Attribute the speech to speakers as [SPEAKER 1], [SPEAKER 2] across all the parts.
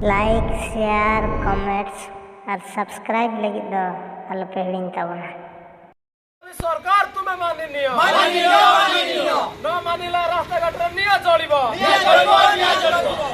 [SPEAKER 1] Like share comments और subscribe लगी दो आलोपे हिड़िंग ताबना।
[SPEAKER 2] सरकार तुम्हें मानिनियो मानिनियो मानिनियो न मानिला रास्ता घाट रे निया जळिबो निया जळिबो निया जळिबो।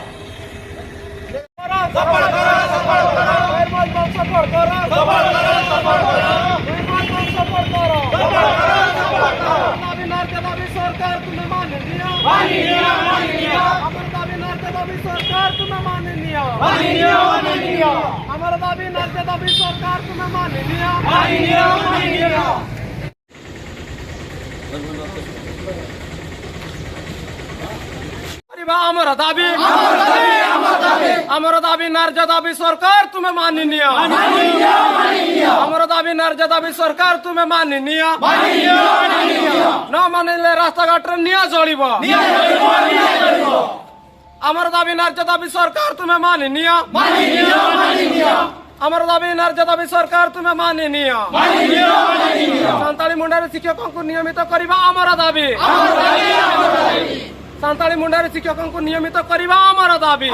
[SPEAKER 2] सपोर्ट करो सपोर्ट करो मयूरभंज सपोर्ट करो सपोर्ट करो सपोर्ट करो मयूरभंज सपोर्ट करो सपोर्ट करो सपोर्ट करो। दाबी नारके दाबी सरकार तुम्हें मानिनियो मानिनियो मानिनियो। আমার দাবি নারকে দাবি সরকার তুমি মানিনিও মানিনিও মানিনিও। আমার দাবি নারকে দাবি সরকার তুমি মানিনিও মানিনিও মানিনিও। আমার দাবি আমার দাবি ন্যায্য দাবি সরকার তুমি মানিনিও আমার দাবি ন্যায্য দাবি সরকার তুমি মানিনিও না মানিলে রাস্তাঘাটরে নিয়া জলিব। আমার দাবি ন্যায্য দাবি সরকার তুমি মানিনিও আমার দাবি ন্যায্য দাবি সরকার তুমি মানিনিও। সান্তালি মুন্ডারি শিক্ষকଙ୍କୁ নিয়মিত করিবা আমার দাবি। সান্তালি মুন্ডারি শিক্ষকଙ୍କୁ নিয়মিত করিবা আমার দাবি।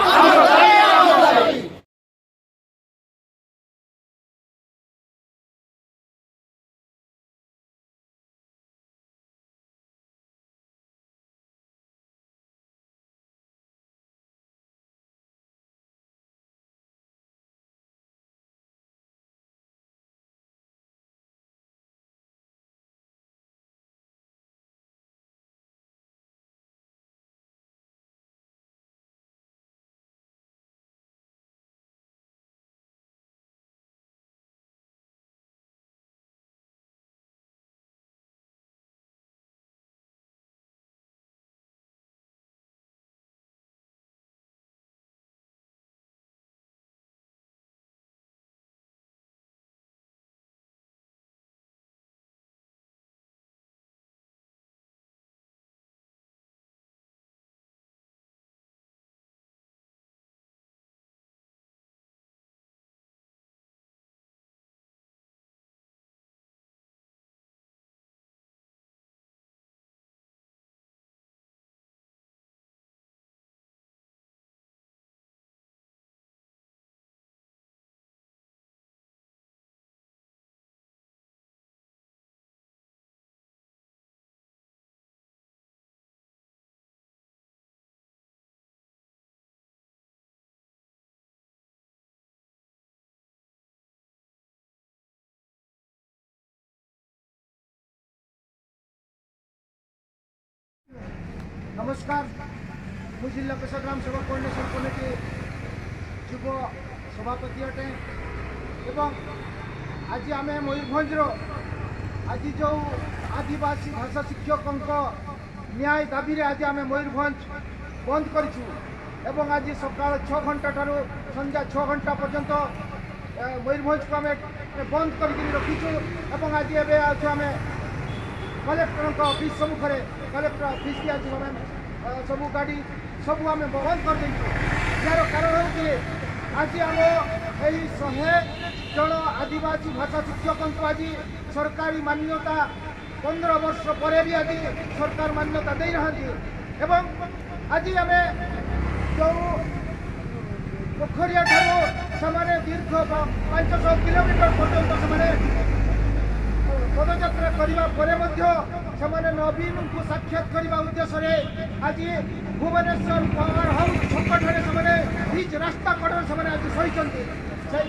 [SPEAKER 3] नमस्कार, मु जिला परिषद ग्राम सेवक कोऑर्डिनेशन कमिटी ଯୁବ ସଭାପତି ଅଟେ ଏବଂ ଆଜି ଆମେ ମୟୂରଭଞ୍ଜର ଆଜି ଯେଉଁ ଆଦିବାସୀ ଭାଷା ଶିକ୍ଷକଙ୍କ ନ୍ୟାୟ ଦାବିରେ ଆଜି ଆମେ ମୟୂରଭଞ୍ଜ ବନ୍ଦ କରିଛୁ ଏବଂ ଆଜି ସକାଳ 6 ଘଣ୍ଟା ଠାରୁ ସନ୍ଧ୍ୟା 6 ଘଣ୍ଟା ପର୍ଯ୍ୟନ୍ତ ମୟୂରଭଞ୍ଜକୁ ଆମେ ବନ୍ଦ କରିକି ରଖିଛୁ ଏବଂ ଆଜି ଏବେ ଅଛୁ ଆମେ କଲେକ୍ଟରଙ୍କ ଅଫିସ୍ ସମ୍ମୁଖରେ। କଲେକ୍ଟର ଅଫିସ୍କି ଆଜି ଆମେ ସବୁ ଗାଡ଼ି ସବୁ ଆମେ ବନ୍ଦ କରିଦେଇଛୁ। ଏହାର କାରଣ ହେଉଛି ଆଜି ଆମ ଏହି 100 ଜଣ ଆଦିବାସୀ ଭାଷା ଶିକ୍ଷକଙ୍କୁ ଆଜି ସରକାରୀ ମାନ୍ୟତା 15 ବର୍ଷ ପରେ ବି ଆଜି ସରକାର ମାନ୍ୟତା ଦେଇନାହାନ୍ତି ଏବଂ ଆଜି ଆମେ ଯେଉଁ ପୋଖରିଆ ଠାରୁ ସେମାନେ ଦୀର୍ଘ 500 କିଲୋମିଟର ପର୍ଯ୍ୟନ୍ତ ସେମାନେ ପଦଯାତ୍ରା କରିବା ପରେ ମଧ୍ୟ ସେମାନେ ନବୀନଙ୍କୁ ସାକ୍ଷାତ କରିବା ଉଦ୍ଦେଶ୍ୟରେ ଆଜି ଭୁବନେଶ୍ୱର ପାୱାର ହାଉସ୍ ଛକଠାରେ ସେମାନେ ନିଜ ରାସ୍ତା କଡ଼ରେ ସେମାନେ ଆଜି ଶୋଇଛନ୍ତି। ସେ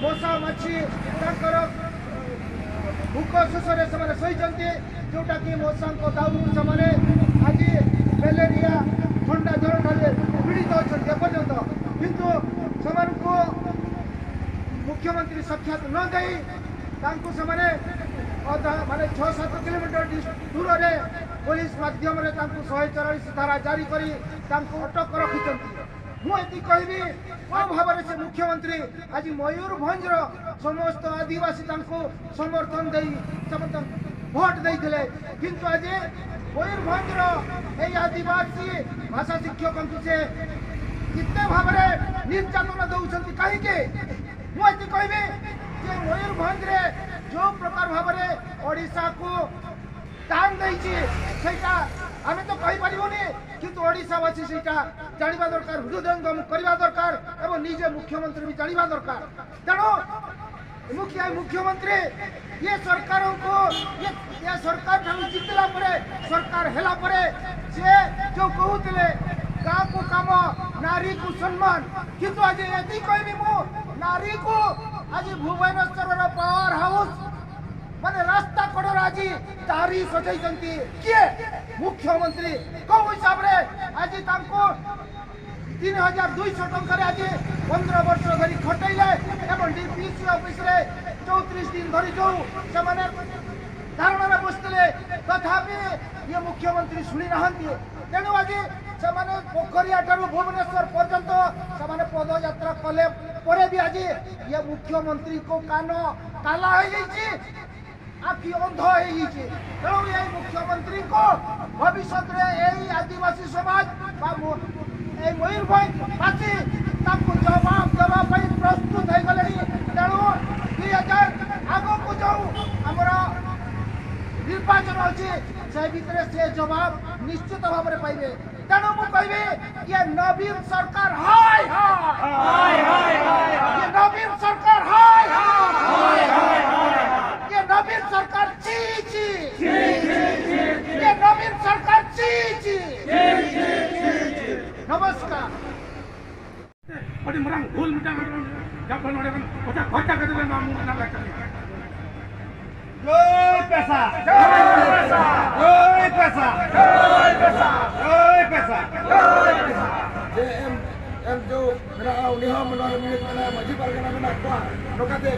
[SPEAKER 3] ମଶା ମାଛି ତାଙ୍କର ଭୋକ ଶୋଷରେ ସେମାନେ ଶୋଇଛନ୍ତି, ଯେଉଁଟାକି ମଶାଙ୍କ ଦାଉରୁ ସେମାନେ ଆଜି ମ୍ୟାଲେରିଆ ଥଣ୍ଡା ଜ୍ୱରଠାରେ ପୀଡ଼ିତ ଅଛନ୍ତି ଏପର୍ଯ୍ୟନ୍ତ। କିନ୍ତୁ ସେମାନଙ୍କୁ ମୁଖ୍ୟମନ୍ତ୍ରୀ ସାକ୍ଷାତ ନ ଦେଇ ତାଙ୍କୁ ସେମାନେ ଅଧା ମାନେ 6-7 କିଲୋମିଟର ଦୂରରେ ପୋଲିସ ମାଧ୍ୟମରେ ତାଙ୍କୁ 144 ଧାରା ଜାରି କରି ତାଙ୍କୁ ଅଟକ ରଖିଛନ୍ତି। ମୁଁ ଏତିକି କହିବି, କେଉଁ ଭାବରେ ସେ ମୁଖ୍ୟମନ୍ତ୍ରୀ ଆଜି ମୟୂରଭଞ୍ଜର ସମସ୍ତ ଆଦିବାସୀ ତାଙ୍କୁ ସମର୍ଥନ ଦେଇ ସମସ୍ତ ଭୋଟ ଦେଇଥିଲେ, କିନ୍ତୁ ଆଜି ମୟୂରଭଞ୍ଜର ଏଇ ଆଦିବାସୀ ଭାଷା ଶିକ୍ଷକଙ୍କୁ ସେ କେତେ ଭାବରେ ନିର୍ଯାତନା ଦେଉଛନ୍ତି କାହିଁକି? ମୁଁ ଏତିକି କହିବି ଯେ ମୟୂରଭଞ୍ଜରେ ଯେଉଁ ପ୍ରକାର ଭାବରେ ଓଡ଼ିଶାକୁ ଦାନ ଦେଇଛି ସେଇଟା ଆମେ ତ କହିପାରିବୁନି, କିନ୍ତୁ ଓଡ଼ିଶାବାସୀ ସେଇଟା ଜାଣିବା ଦରକାର, ହୃଦୟଙ୍ଗମ କରିବା ଦରକାର ଏବଂ ନିଜେ ମୁଖ୍ୟମନ୍ତ୍ରୀ ବି ଜାଣିବା ଦରକାର। ତେଣୁ ମୁଖ୍ୟମନ୍ତ୍ରୀ ଇଏ ସରକାରଙ୍କୁ ଇଏ ସରକାର ଠାରୁ ଜିତିଲା ପରେ, ସରକାର ହେଲା ପରେ ସେ ଯୋଉ କହୁଥିଲେ ଗାଁକୁ କାମ, ନାରୀକୁ ସମ୍ମାନ, କିନ୍ତୁ ଆଜି ଏତିକି କହିବି ମୁଁ, ନାରୀକୁ ଆଜି ଭୁବନେଶ୍ୱରର ପାୱାର ହାଉସ୍ ମାନେ ରାସ୍ତା କଡ଼ରେ ଆଜି ଦାରି ସଜେଇଛନ୍ତି କିଏ? ମୁଖ୍ୟମନ୍ତ୍ରୀ। କୋଉ ହିସାବରେ ଆଜି ତାଙ୍କୁ 3200 ଟଙ୍କାରେ ଆଜି 15 ବର୍ଷ ଧରି ଖଟେଇଲେ ଏବଂ ଡିପିସି ଅଫିସରେ 34 ଦିନ ଧରି ଯୋଉ ସେମାନେ ଧାରଣାରେ ବସିଥିଲେ, ତଥାପି ଇଏ ମୁଖ୍ୟମନ୍ତ୍ରୀ ଶୁଣି ନାହାନ୍ତି। ତେଣୁ ଆଜି ସେମାନେ ପୋଖରିଆ ଠାରୁ ଭୁବନେଶ୍ୱର ପର୍ଯ୍ୟନ୍ତ ସେମାନେ ପଦଯାତ୍ରା କଲେ ପରେ ବି ଆଜି ଇଏ ମୁଖ୍ୟମନ୍ତ୍ରୀଙ୍କ କାନ କାଲା ହେଇଯାଇଛି, ଆଖି ଅନ୍ଧ ହେଇଯାଇଛି। ତେଣୁ ଏଇ ମୁଖ୍ୟମନ୍ତ୍ରୀଙ୍କୁ ଭବିଷ୍ୟତରେ ଏଇ ଆଦିବାସୀ ସମାଜ ବା ଏଇ ମୟୂରଭଞ୍ଜବାସୀ ତାଙ୍କୁ ଜବାବ ଦେବା ପାଇଁ ପ୍ରସ୍ତୁତ ହେଇଗଲେଣି। ତେଣୁ 2000 ଆଗକୁ ଯୋଉ ଆମର ନିର୍ବାଚନ ଅଛି, ସେ ଭିତରେ ସେ ଜବାବ ନିଶ୍ଚିତ ଭାବରେ ପାଇବେ। ତେଣୁ ମୁଁ କହିବି, ଇଏ ନବୀନ ସରକାର ହାୟ ହାୟ, ଇଏ ନବୀନ ସରକାର ହାୟ ହାୟ, ଇଏ ନବୀନ ସରକାର ଛି ଛି, ଇଏ ନବୀନ ସରକାର ଛି ଛି। ନମସ୍କାର।
[SPEAKER 4] अभी मरांग भूल मिटांग जब नोड़े ओचा खर्चा कर दे ना मुंह ना लगा।
[SPEAKER 2] जय पैसा, जय पैसा, जय पैसा, जय पैसा, जय पैसा, जय पैसा।
[SPEAKER 5] जे एम एम जो मेरा उनी हो मनोर मिलित मेना माझी पारगना मेना कोआ नोकाते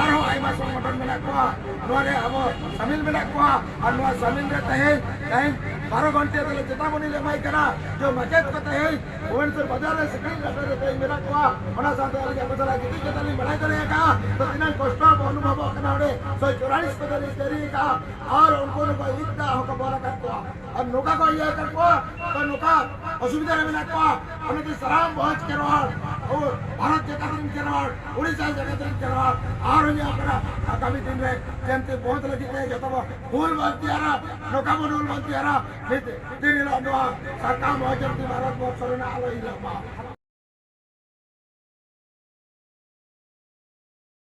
[SPEAKER 5] आरहो आयमा संगठन मेना कोआ नोरे आबो सामिल मेना कोआ और नोआ सामिल रे तहे तहे 12 घंटे तले चेतावनी ले माई कना जो माचेत को तहे भुवनेश्वर बाजार रे सेकंड रास्ता रे तहे मेना कोआ ओना साथे आली आपो चला गिति चेतावनी बड़ाई दरे का तो तिना कष्ट अनुभव कना ओडे 144 को दरे तेरी का और उनको नको इतना हो को बोला कर कोआ और नोका को ये कर कोआ तो नोका असुविधा रे मेना कोआ ओनते सराम बहुत खेलवाड़ और भारत जगत रिन खेलवाड़, उड़ीसा जगत रिन खेलवाड़ और अपना आगामी दिन रे जेमते बहुत लगी ते जतो भूल बनतियारा नोका बन भूल बनतियारा दिन हिलो नोआ सरकार मौजूद भारत वर्ष रे आलो हिलो।